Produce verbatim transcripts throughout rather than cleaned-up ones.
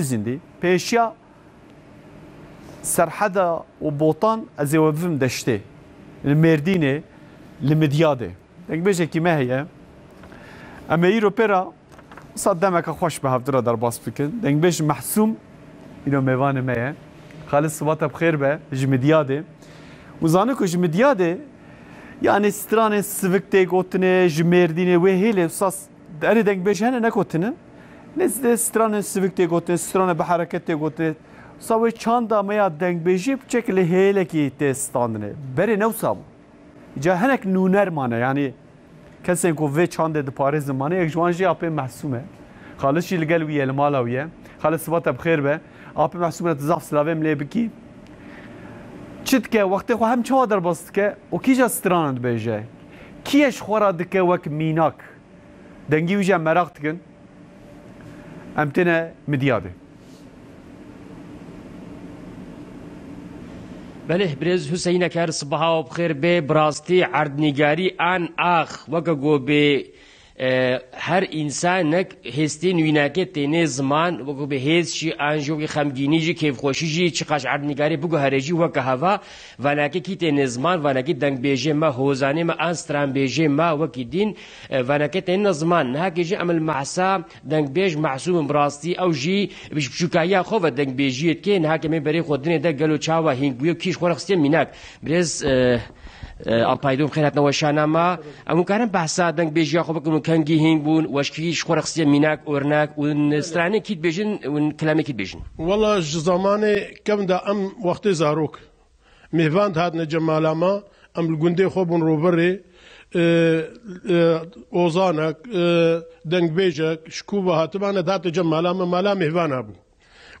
Zindî. Pêşiya Serheda û Botan ez ê we bivim deştê. Li Mêrdînê, li Midyadê. Dengbêjekî me heye. Em ê îro pê re wisa demeke xweş bi hevdira derbas bikin. Dengbêj Mehsûm îro mêvanê me ye. Xalid, siba te bi xêr be, ji Midyadê. Û zane ku ji Midyadê, yanî stranên sivik tê gotinê, ji Mêrdînê wê hêlê wisa s-, erê dengbêj hene nekotinin. Nê zidê stranên sivik tê gotinê, stranê bi hereket tê gotinê. Wisa wê çanda me ya dengbêjî piçek li hêlekî tê standinê. Berê ne wisa bû. Îca hinek nûner mane, yanî kesên ku vê çandê diparêzin mane, yek ji wan jî apê Mehsûm e. Xalid jî li gel wî ye, li mala wî ye. Xalid, siba te bi xêr be. Apê Mehsûm re tu zaf silavê min lê bikî. Çi dike, wextê xwe hem çawa derbas dike û kîja stranan dibêje? Kî ye ji xwe re dike wek mînak? Dengî wî jî em meraq dikin. Em têne Midyadê. Belê, birêz Huseyîn Eker, sibaha we bi xêr bê. Bi rastî erdnîgarî an ax weke ku bê, e, her însanek hêstên wînakê tênê ziman, weke bê hêz jî an jî weke xemgînî jî, kêfxweşî jî, çiqaş erdnîgarî biguhere jî weke heva, vanakê kî tênê ziman, vanakî dengbêjê me, hozanê me an stranbêjê me wekî dîn, e, vanakê têne ziman. Nihakê jî em li Mehsa dengbêj Mehsûm in, bi rastî ew jî bi şûkahiya xwe ve dengbêjiyê dike. Niha ke me berê xwe dinê de gelo çawa hîn bûye, kî ji xwe re xistiye mînak. Birêz, e, e, Alpaydo, bi xêr hatina weşana me. Em hûn karin behsa dengbêjiya xwe bikin û kengî hîn bûn, weşkî ji xwe re xistiye mînak, ornek, û stranê kî dibêjin, û kilamê kî dibêjin? Wela ji zamanê kevn de em wextê zarok mêvan dihatine cem mala me, em li gundê xwe bûn roberê, e, e, ozanek, e, dengbêjek, ji ku ve hatibane dihate cem mala me, mala mêvana bû.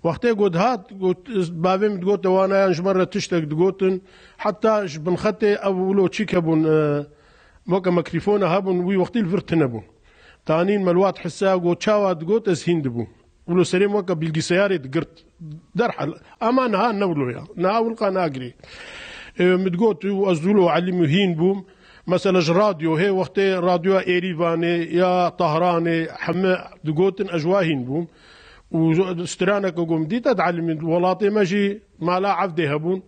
Wextê ku dihat, got, bavê min digote wana yan ji me re tiştek digotin, heta ji binxetê ev wilo çîk hebûn, e, weke mikrofona hebûn, wî wextî li vir tune bûn. Tanîn me li wat hisa got, çawa digot, ez hîn dibûm. Wilo serê min weke bilgisayarê digirt. Derhal. Ama niha ne wilo ya. Niha wilqa nagirê. E, min digot û ez wilo elim û hîn bûm. Mesela ji radyo, hê wextê radyoya Êrîvanê ya Tahranê heme digotin, ez ji wa hîn bûm. Û straneke ku min dît, ez elimî welatê me jî mala Evdê hebûn.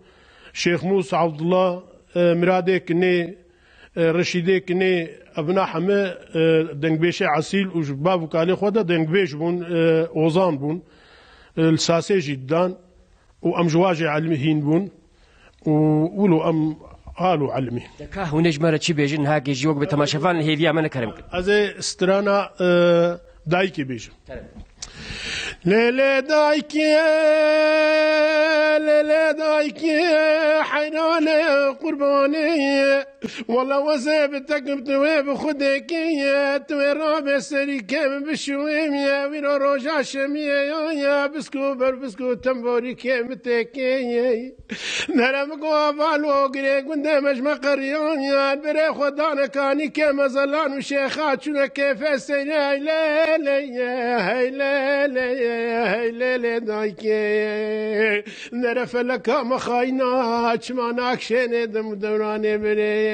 Şêx Mûs, Evdullah, e, Miradê Kinê, e, Reşîdê Kinê, evna heme, e, dengbêjê esîl û ji bav û kalê xwe de dengbêj bûn, e, ozan bûn. E, li sasê jî didan û em ji wa jî elimî hîn bûn û wilo em halo elimî. De ka hûn ê ji me re çi bêjin, nihakê jî wek bi temaşevan li hêviya me ne kerem kin. Ez ê strana, e, dayikê bêjim. Kerem. Lê lê dayikê, lê lê dayikê, heyranê qurbanê. Wela wezê bi tekim tu wê bi xwedê kê ye, tu wê rabe serî kêm bişuwêm ye, wî ro roja şemiyê ya ye, bisk û berbisk û temborî kêm têkê ye. Nere min go heval û girê gundê me ji me qeriyan ye, birê xwe dane kanî kêm ezelan û şêxa çûne kêfê seyre hey lê lê ye, hey lê lê ye, hey lê lê dayikê. Nere feleka me xayna, çima nakşênê dem û dewranê birê.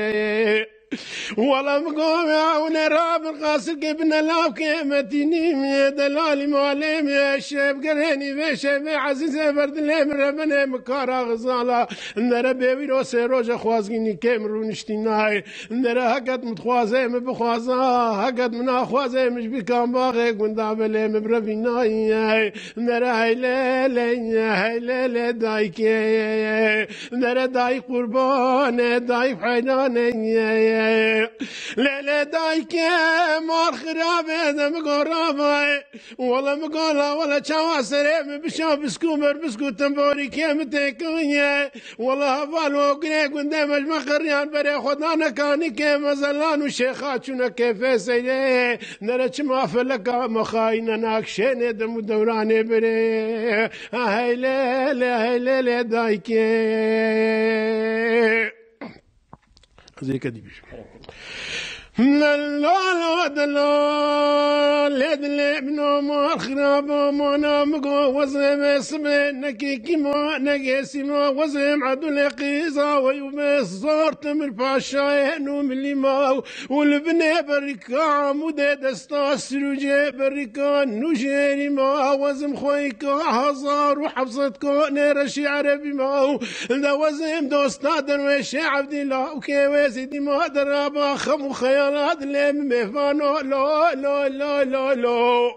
Wela min got, ew ne rabin qasilkê bi nelavkê me tînî me, delalî malê me, şevgerênî vê şevê ezîzê berdilê min re binê min kara xizala. Nere bê wî ro sê roje xwazgînî kêm rûniştî nayê. Nere heket min dixwaze min bixwaza, heket min naxwaze min ji bîkan baxê gunda belê min birevî nayê. Nere hey lê lê, hey lê lê dayikê. Nere dayik qurbane, dayik heyranê. Lê lê dayikê, mar xirabe de min go rabe. Wela min go la, wela çawa serê min bişa biskû ber biskû temborîkê min têkiriye. Wela heval û girê gundê me ji me qeriyan berê xwe dane kanîkê me zelan û şêxa çûne kêfê seyrê. Nere çima feleka me xayîne nakşênê dem û dewranê birê. Ha hey lê lê, hey lê lê dayikê. Ez ê yeke dî bêjim. Delal, delal, lê dilê min o mal xirab o, mana min go wezê me sibê, nekekî ma, negêsî ma, wezê em edulê qîza we û me zor timir paşayê nû milî ma û li binê berîka Amûdê desta sirûcê berîka nûjêrî ma, wezim xweyka hezar û heft sed konê reşî erebî ma û de wezim dosta derwêşê Evdîla û kê wê zîdî ma deraba xem û xeyala dilê min mêvano lo, lo, lo, lo, lo.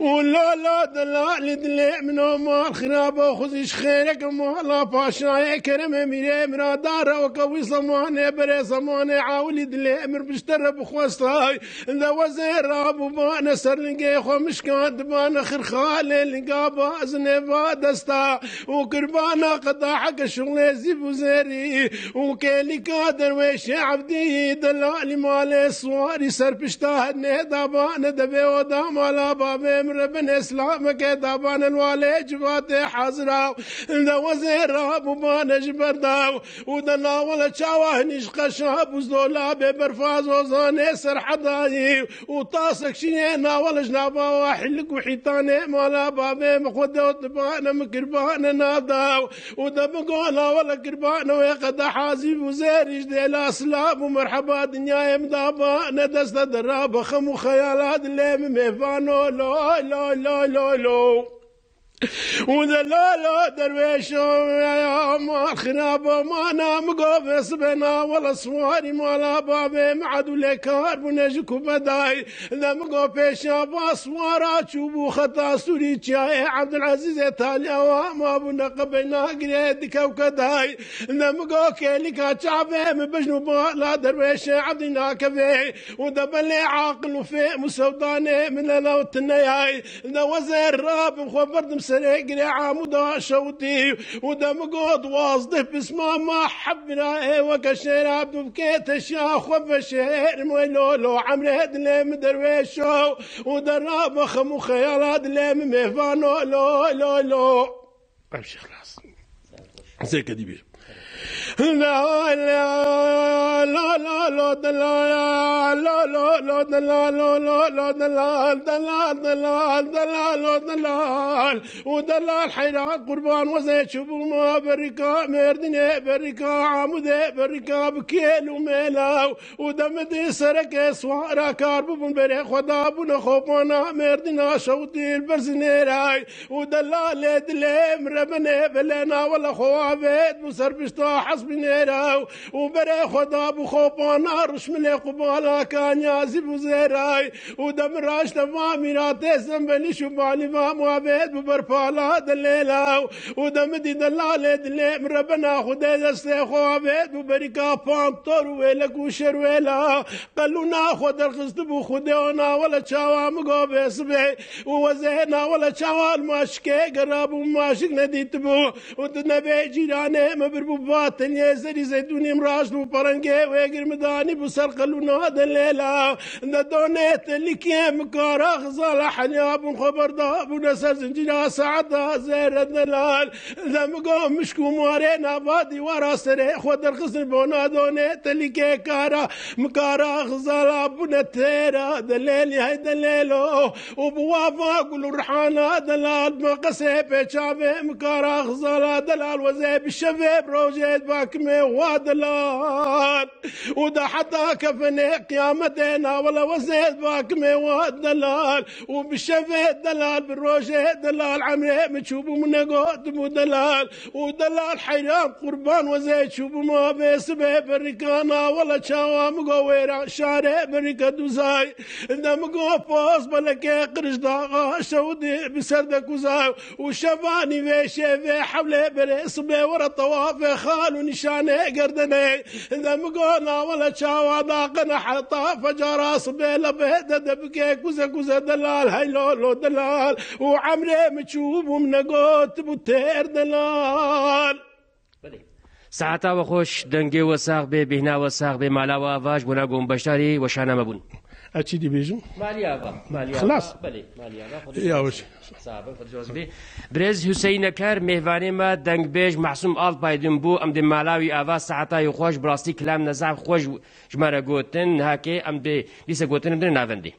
Û lo, lo, delalî dilê min o mal xirab o, xwezî ji xêreke mala paşayê keremê mîrê miradar e, weke wî zemanê berê zemanê ewilî dilê min pişte re bixwestay. De wezê rabûbane ser lingê xwe mişkandibane xirxalê linga bazinê va desta û kirbana qedaheke şuxlê zîv û zêrî û kêlîka derwêşê Evdî delalî malê siwarî ser pişta hernê dabane devê oda mala bavê min re binê silameke dabane li walê civatê hazira de wezê rabûbane ji berdaw û de nawele çawa hinî ji qeşa bûzdola bê berfa zozanê serhedayî û tasek şînê nawele ji nava wa hilik û hîtanê mala bavê min xwe dewt dibane min kirbane nadaw û de min go nawele kirbane wê qedeha zîv û zêrî ji dêla silam û merheba dinyayê min dabane deste de rabe xem û xeyala dilê min mêvano loy, loy, loy, loy, loy. Û delala derwêşa ma xiraba mana min go vê sibê nawela siwarî mala bavê min edûlê kar bûne ji kubedayî. De min go pêşa va siwara çûbû xeta sûrî çiyayê Evdilezîzê taliya wa mabûne qebeyna girê dikewke dayî. De min go kêlika çavê min bijn û bala derwêşê Evdî nakevê û de belê aqil û fêm û sewdanê min lelaw tineyay. De wezê rabim xwe berdim serê girê Amûda şewtî û de min got wazdeh pisma ma hebira ê weke şêra dûvkê teşiya xwe veşêrim wê lo, lo emrê dilê min derwêşo û de rabe xem û xeyala dilê min mêvano lo, lo, lo. Em şêx nas. Zêke dî bîr. La, la, la, la, la, delal, la, la, la, delal, la, la, la, delal, delal, delal, delal, lo, delal. Û delal heyran qurban wezê çûbû ma berîka Mêrdînê, berîka Amûdê, berîka bi kêl û mêlaw. Û demidî sereke swara kar bûbûn berê xwe dabûne xopana Mêrdîna şewtî li ber zinêray. Û delalê dilê min rebenê belê nawela xwe avêt bû ser pişta hesbînêra û berê xwe dabû xopana rişmilê qubala kanya zîv û zêray. Û de min raşte va mîratê zembelîş û balî va muhabêt bû berpala delêla. Û de min dî delalê dilê min rebena xwedê destê xwe avêt bû berîka pantor û wêlek û şerwêla. Qelûna xwe derxistibû xwedê ona wele çawa min go bê sibê û wezê nawele çawa li maşikê gerabû maşik nedîtibû. Û di nebê cîranê min birbû bateliyê zerî zeydûnî min raşt bû perengê wê gir min danî bû ser qelûna delêla. De donê telikê min kara xizala heliya bûn xwe berda bûne ser zincîra saeta zêre delal. De min go mişk û marê nava dîwara serê xwe derxistin bona donê telikê kara min kara xizala bûne têra delêlî hey delêlo. Û bi wa va gul û rihana delal, bi qesê pê çavê min kara xizala delal, wezê bi şevê bi rojê bakimê wa delal. Û de heta kefenê qiyametê nawele wezê bakimê wa delal. Û bi şevê delal, bi rojê delal, emrê min çûbû min negotibû delal. Û delal heyran qurban wezê çûbû ma bê sibê berîka nawele çawa min go wêra şarê berîka duzay. De min go poz belekê qiriş daxa şewdî bi ser de kuza û şevanî vê şevê hewlê berê sibê were tewafê xal û nîşanê gerdenê. De min go nawele çawa daqene heta fecara sibê lebê de de bike kuze kuze delal hey lo lo delal û emrê min çûbû min negotibû têr delal. Belê. Saeta we xweş, dengê we sax bê, bêhna we sax bê, mala we ava ji bona ku em beşdarî weşana me bûn. Ez çi dibêjim? Malî ava. Malî Xilas. Ava. Belê, malî ava. Ya weş. Sağ ol, Xwedê razî bê. Birêz Hüseyin Eker, mêvanê me dengbêj Mahsum Alpaydin bû. Em dê Malawi ava saetayê xweş, bi rastî kilam ne zaf xweş ji me re gotin. Niha kê em dê dîse gotin em dê navendê.